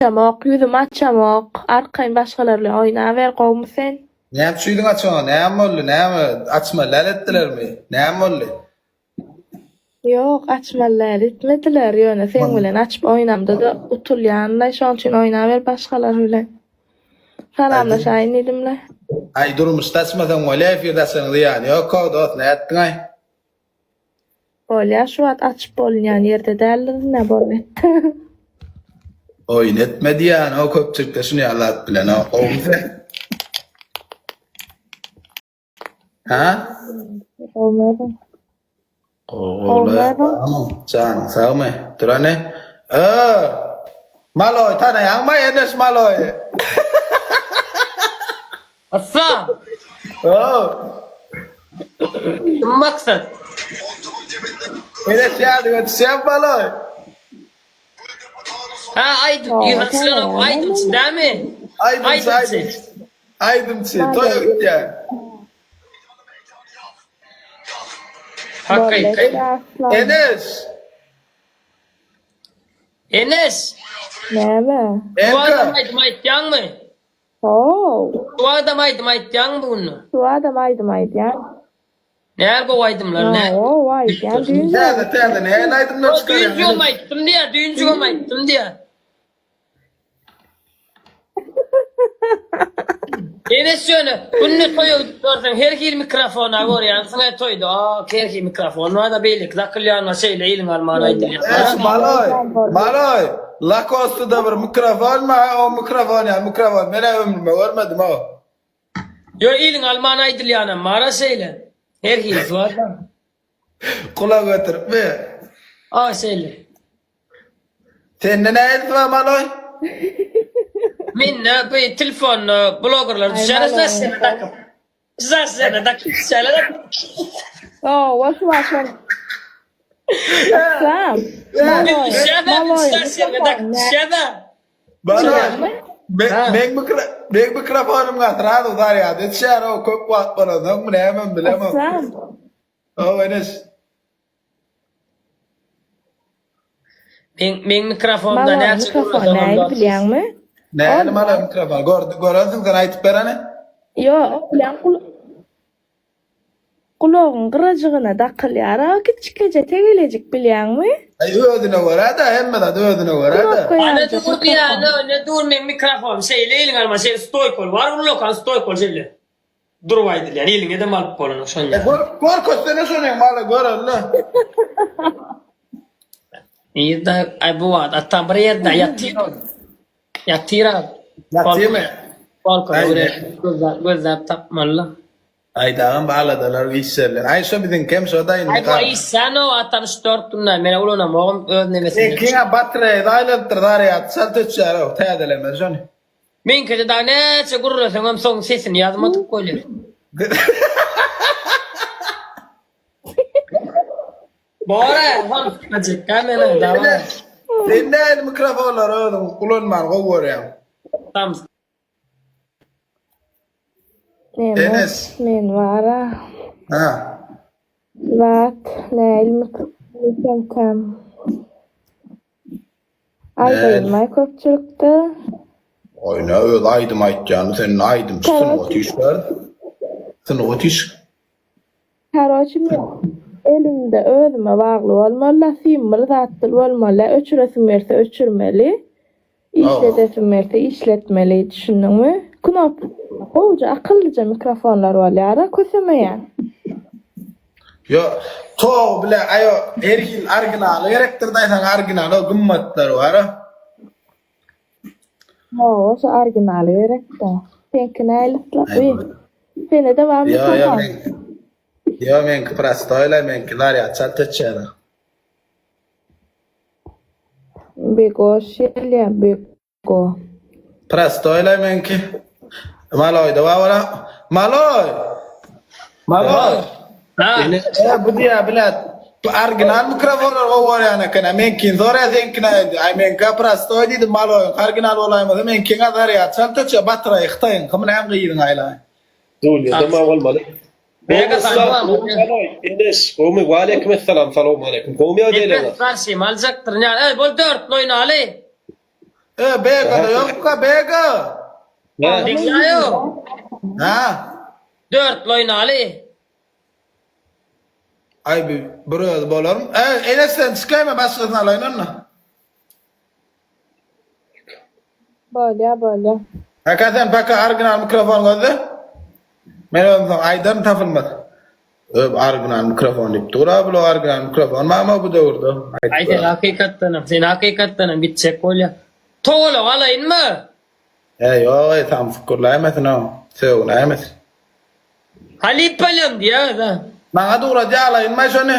Açamok, ýüzümi açamok. Arkaýyn başgalar bilen oýnaber, gowumy sen? Näme üçin ýüzüňi açaňok? Näme boldy? Näme? Açmaly däl etdilermi? Näme boldy? Ýok, açmaly däl etmediler, ýöne seň bilen açyp oýnamda-da utulýan-laý, şoň üçin oýnaber başgalar bilen. Salamlaşaýyn diýdim-le. Aý, durmuşda açmasaň bolýa, efirde açanyň zyýany ýok-ow, dost, nätdiň-aý? Bolýa, şu wagt açyp bolunýan ýerde däldirin-ä, boldy. Oýun etme diýýän-ow köpçülikde şuny ýaly zat bilen-ow, gowumy sen? Hä? Gowumy özüň? Gowy, gowy. Janyň sagmy? Dur hany. Ö! Maloý tanaýaňmy Eneş Maloýy? Assa! Ow! Kim maksat? Eneş ýadyňa düşýämi Maloý? Ha aýdym, ýygnakçylanok aýdymçy dämi? Aýdymçy, aýdymçy. Aýdymçy, toýa gitýär. Hakyky. Eneş! Eneş! Näme? Bu adam aýdym aýtýaňmy? How. Bu adam aýdym aýtýaňmy bu günde? Şu adam aýdym aýdýan. Näl gowy aýdymlar näl. Hawa, aýdýan düýn. Täze täze näl aýdymlar çykarýaň? Düýnjügem aýtdym diýä, düýnjügem aýtdym diýä. Enes ýöne günde toýa gidip görseň her hili mikrofona görýänsiň-ä toýda ak her hili mikrofon bar-da beýleki dakylýanlar şeýle iliň alman aýdylýan. Eş maloý, maloý, Lacoste-da bir mikrofon bar, o mikrofon ýaly mikrofon men-ä ömrümde görmedim-ow. Ýo iliň alman aýdylýanam bar-a şeýle. Her hilisi bar-da. Gulak ötüripmi? A şeýle. Sende nähilisi bar maloý? Mende bu telefonda blogerler düşýär zassena dakyp. Zassena dakyp düşýärler. Hawa şu wagt şol. Ussam. Maloý. Maloý. Zassena dakyp düşýär-de. Maloý. Meň mikro meň mikrofonym gaty zarýad etýär o köp wagt bolansoňmy nämemi bilemok. Ussam. Hawa eneş. Meň meň mikrofonda Maloý näçe mikrofon gürleseňem nähili bar. bilýäňmi? Nähili Ol maloý mikrofon? Gör görensiň sen aýtyp ber hany. Ýok, bilen gul gulagyň gyrajygyna dakylýar-a kiçikeje tegelejik bilýäňmi? Aý özüne görä-dä hemme zat özüne görä-dä. Knopka Ana ýalyjak dur mikrofon. diýýän, ne dur meň mikrofonym şeýle eliňe alma şeýle stoýkaly bar ullakan stoýkaly şeýle. Durup aýdylýan eliňe dem alyp bolanok şon ýaly. Gör, görkezsene şony mala göreli. Nirde aý bu wagt atam bir ýerde ýatyr ol. Ýatyr a. Ýatyrmy? Balkona gözläp gözläp tapmaly. Aý dagam bu aladalar işlerler. Aý şo biziňkem şo-da indi. Aý bu işsän o atam üç dört günden men ulanamogam öz nemesinde. Seňkiň-ä batreýasy aýlanypdyr zarýady çalt öçýär-ow täzelemeli şony. Meňkide dagy näçe gürleseňem soň sesini ýazmadyk bolýar. Bor-a, hamsykmajykka meniň dawa. Sen nähili mikrofonlary özüň ulanmany gowy görýäň? Samsyk. Enes. Men bar-a. Ha. Zat nähili mikrofon diýsemkäm. Aýdaýynmaý köpçülikde. Oýna özi aýdym aýtýany sen aýdymçy sungat işgär sungat iş. Karoçi men elimde özüme bagly bolmalyda sim bir zatdyl bolmalyda öçüresim gelse öçürmeli işledesim gelse işletmeli düşündiňmi knopka gowja akyllyja mikrofonlar bolýara kösemeýän. Ýo, togy bile aýo her hil originaly gerekdir daý saňa originaly o gymmatlary bar-a. Hawa şo originaly gerekda. Seňki nähili yslatdy? Sende-de barmy Ýo ýo mikrofon? meň Ýo meňki prostoý-la meňki zarýad çalt öçýär. Begoş gelýär bego. Prostoý-la meňki. Maloýda bar bola. Maloý! Maloý! Ha. E, bu diýä bilet. Bu original mikrofonlar gowy görýän eken. Meňkini soraýa seňkine diýdi. Aý meňkä prostoý diýdim maloýyňky original bolaýmasa meňkiňä zarýad çalt öçýär batyraý hytaýyňky näme gyzyň aýlaý. Dünýede ma bolmaly. Mega salam. Eneş, gowmy? Waleýkim essalam, salowmaleýkim. Gowmy ýagdaýlaryňyz? Nepes garşymy aljakdyryn ýa. Eý, bol dörtli oýnaly. E, Bega-da ýokka, Bega! Ha. Diňläýo. Ha? Dörtli oýnaly. Aý bi bir özi bolarmy? E, Enes sen çykaýma başgasyny alaýyn onda. Bolýa bolýa. Kaka sen paka original mikrofon gözle. Men özüm soň aýdaryn tapylmaz. Öp original mikrofon diýip dur a bular original mikrofon barmy bu döwürde? Aý sen hakykatdanam, sen hakykatdanam gitjek bolýa. Towalak alaýynmy? E ýok eý samsyk gürläýmesin o. Sögünäýmesin. Halypalam diýýä-da. Maňa dugradýa alaýynmaý şony.